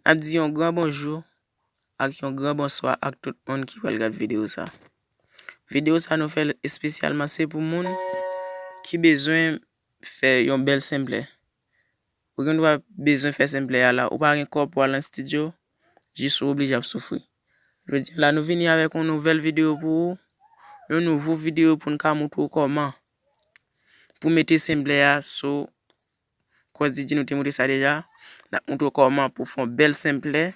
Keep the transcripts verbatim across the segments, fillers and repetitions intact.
N ap di yon gran bonjou ak yon gran bonswa ak tout moun ki pral gad videyo sa. Videyo sa nou fè l espesyalman se pou moun ki bezwen fè yon bèl senplè. Ou gen dwa bezwen fè senplè a la, ou pa gen kòb pou al nan estidyo, jis ou oblije ap soufri. Jodi a la, nou vini avèk yon nouvèl videyo pou ou, yon nouvo videyo pou n ka montre w kòman pou mete senplè a sou Cross D J, nou te montre sa deja. N ap montre w kòman pou fè yon bèl senplè.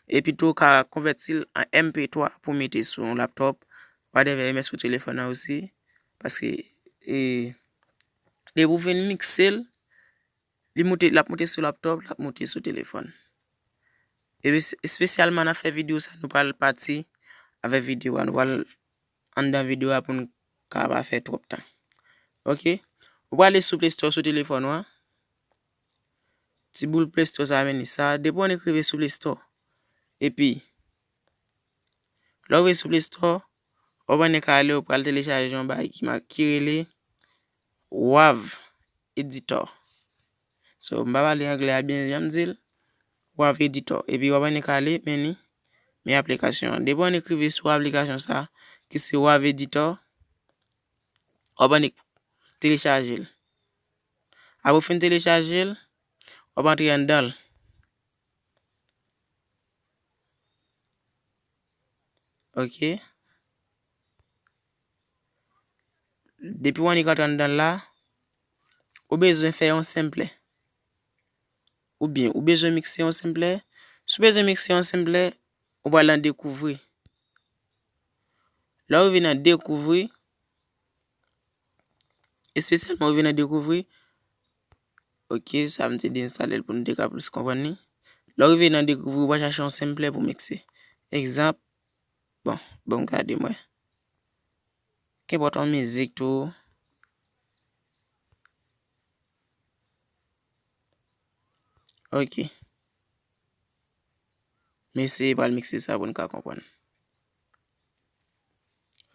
Epi tou, w ka konvèti l an M P twa pou mete sou yon laptop, whatever, e mèt sou telefòn nan osi. Paske, e, depi w fin mikse l, li moute, l ap moute sou laptop, l ap moute sou telefòn. Epi, espesyalman, n ap fè videyo sa, nou pral pati avèk videyo a. Nou pral anndan videyo a pou n ka pa fè twòp tan. Oke? Ou prale sou Play Store sou telefòn ou an. Ti boul Play Store sa a, men li sa. Depi w annik rive sou Play Store. Epi, lè w rive sou Play Store, w ap annik ale, ou pral telechaje yon bagay ki ma-, ki rele Wav Editor. So, m pa pale anglè a byen, jan m di l, Wav Editor. Epi w ap annik ale, men li, men aplikasyon an. Depi w annik rive sou aplikasyon sa, ki se Wav Editor, w ap annik telechaje l. Apre w fin telechaje l, w ap antre anndan l. Oke. Depi w annik antre anndan l la, ou bezwen fè yon senplè. Oubyen, ou bezwen mikse yon senplè. Si w bezwen mikse yon senplè, ou pral nan dekouvri. Lè w rive nan dekouvri, espesyalman w rive nan dekouvri, oke, sa m te deyenstale l pou nou te ka plis konprann li. Lè w rive nan dekouvri, w pral chache yon senplè pou mikse. Egzanp, bon, bon, gade mwen. Kenpòt yon mizik tou. Oke. M eseye pral mikse sa pou n ka konprann.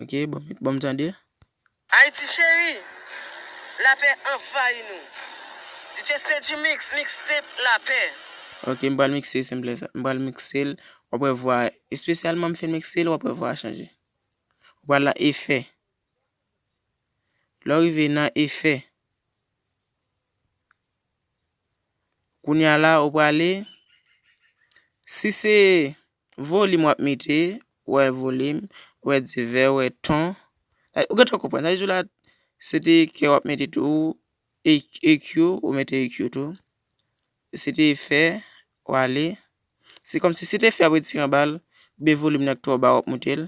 Oke, bon, bon, m tande. Ayiti cheri, lapè anvayi nou. D J Spedjy Mix, mixtape lapè. Oke, m pral mikse senplè sa. M pral mikse l. W ap wè vwa, espesyalman m fin mikse l, w ap wè vwa a chanje. Ou pral nan efè. Lè w rive nan efè, kounye a la, ou prale, si se volim w ap mete, ou wè volim, ou wè divè, ou wè ton. Ou gentan konprann. Sa vle di la, se te kè w ap mete tou, E Q, ou mete E Q tou. Se te efè, w ale. Se kòmsi se te efè ap retire anba l, oubyen volim nan k twò ba w ap moute l.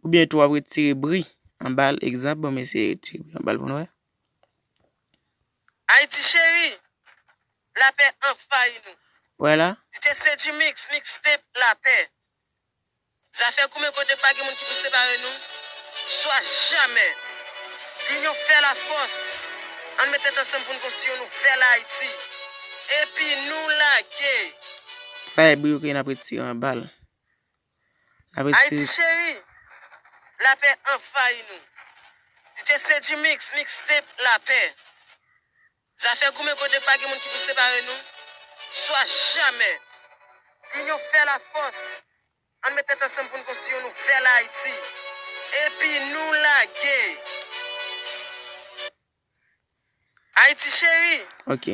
Oubyen tou w ap retire bri anba l. Egzanp, bon, m eseye retire bri anba l pou nou wè. Ayiti cheri, lapè anvayi nou. Wè la. D J Spedjy Mix, mixtape lapè. Zafè goumen kote pa gen moun ki pou separe nou, swa jamè. Linyon fè lafòs. Ann met tèt ansanm pou n konstwi yon nouvèl Ayiti. Epi nou lage. Sa e bri yo ke n ap retire anba l. N ap retire. Ayiti cheri, lapè anvayi nou. D J Spedjy Mix, mixtape lapè. Zafè goumen kote pa gen moun ki pou separe nou, swa jamè. Linyon fè lafòs. Ann met tèt ansanm pou n konstwi yon nouvèl Ayiti. Epi nou lage. Ayiti cheri. Ok.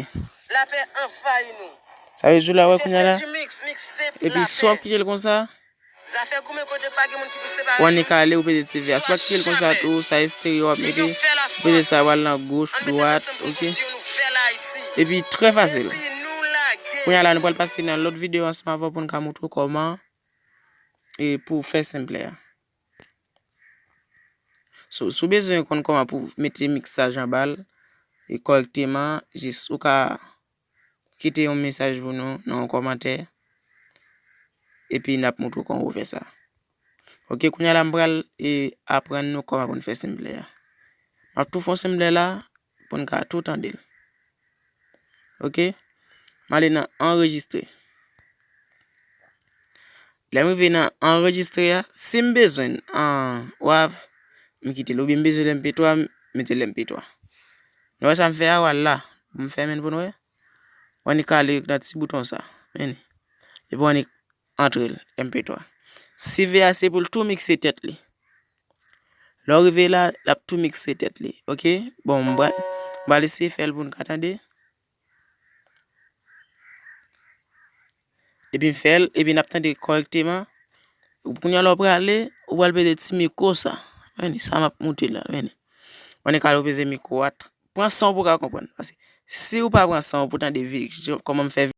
Lapè anvayi nou. Sa vle di la, wè kounye a la. Epi si w ap kite l konsa, Zafè goumen kote pa gen moun ki pou separe nou. W annik ale, ou peze ti vè a. Si w pa kite l konsa tou, sa esteryo w ap mete, ou peze sa, w al nan goch, dwat, ok? Epi, trè fasil. Kounye a la, nou pral pase nan lòt videyo ansanm avè w pou n ka montre w kòman, e, pou w fè senplè a. So, si w bezwen konn kòman pou w mete miksaj anba l, e, kòrèkteman, jis ou ka kite yon mesaj pou nou nan yon kòmantè. Epi n ap montre w kòman pou fè sa. Ok, kounye a la m pral, e, aprann nou kòman pou n fè senplè a. M ap tou fè yon senplè la pou n ka tou tande l. Ok? M ale nan anrejistre. Lè m rive nan anrejistre a, si m bezwen l an wav, m kite l. Oubyen m bezwen l M P twa, m mete l M P twa. Nou wè sa m fè a, w al la. M fèmen l pou nou wè. W annik ale nan ti bouton sa. Men li. Epi w annik antre l, M P twa. Swiv a se pou l tou mikse tèt li. Lè w rive la, l ap tou mikse tèt li, oke? Bon, m pral, m pral eseye fè l pou n ka tande. Epi m fè l, epi n ap tande kòrèkteman. Kounye a lè w prale, ou pral peze ti mikwo sa. Men li, sa m ap moute la, men li. Ou annik al ou peze mikwo a, pran san w pou w ka konprann. Paske si ou pa pran san w pou w tande vi-, kòman m fè